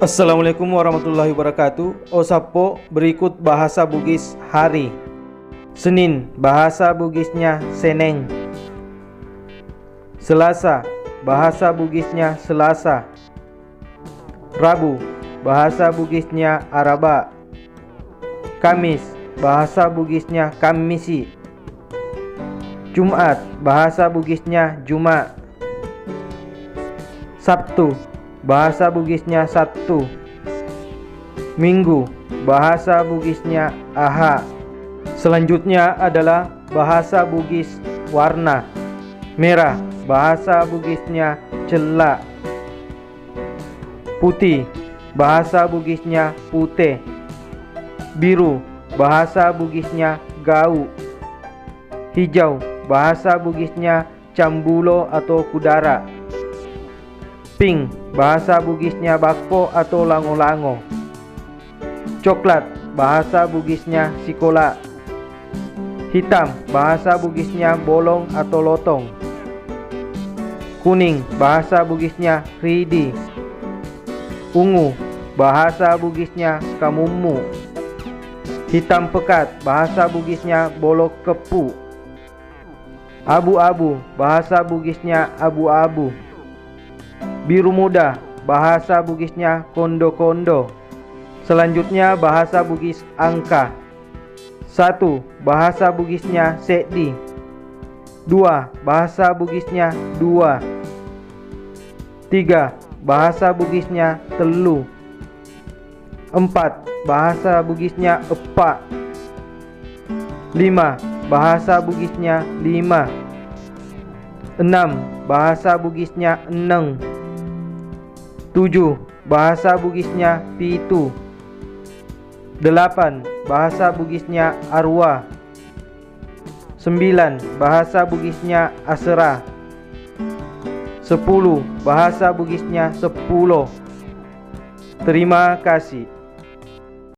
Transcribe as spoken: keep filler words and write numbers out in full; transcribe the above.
Assalamualaikum warahmatullahi wabarakatuh. Osappo, berikut bahasa Bugis hari. Senin, bahasa Bugisnya seneng. Selasa, bahasa Bugisnya selasa. Rabu, bahasa Bugisnya araba. Kamis, bahasa Bugisnya kammisi. Jumat, bahasa Bugisnya juma. Sabtu, bahasa Bugisnya sattu. Minggu, bahasa Bugisnya aha. Selanjutnya adalah bahasa Bugis warna. Merah, bahasa Bugisnya cella. Putih, bahasa Bugisnya pute. Biru, bahasa Bugisnya gau. Hijau, bahasa Bugisnya cambulo atau kudara. Pink, bahasa Bugisnya bakko atau lango-lango. Coklat, bahasa Bugisnya sikola. Hitam, bahasa Bugisnya bolong atau lotong. Kuning, bahasa Bugisnya ridi. Ungu, bahasa Bugisnya kamummu. Hitam pekat, bahasa Bugisnya bolok keppu. Abu-abu, bahasa Bugisnya abu-abu. Biru muda, bahasa Bugisnya kondo-kondo. Selanjutnya, bahasa Bugis angka. Satu, bahasa Bugisnya seddi. Dua, bahasa Bugisnya dua. Tiga, bahasa Bugisnya tellu. Empat, bahasa Bugisnya eppa. Lima, bahasa Bugisnya lima. Enam, bahasa Bugisnya enneng. Tujuh, bahasa Bugisnya pitu. Delapan, bahasa Bugisnya aruwa. Sembilan, bahasa Bugisnya asera. Sepuluh, bahasa Bugisnya seppulo. Terima kasih.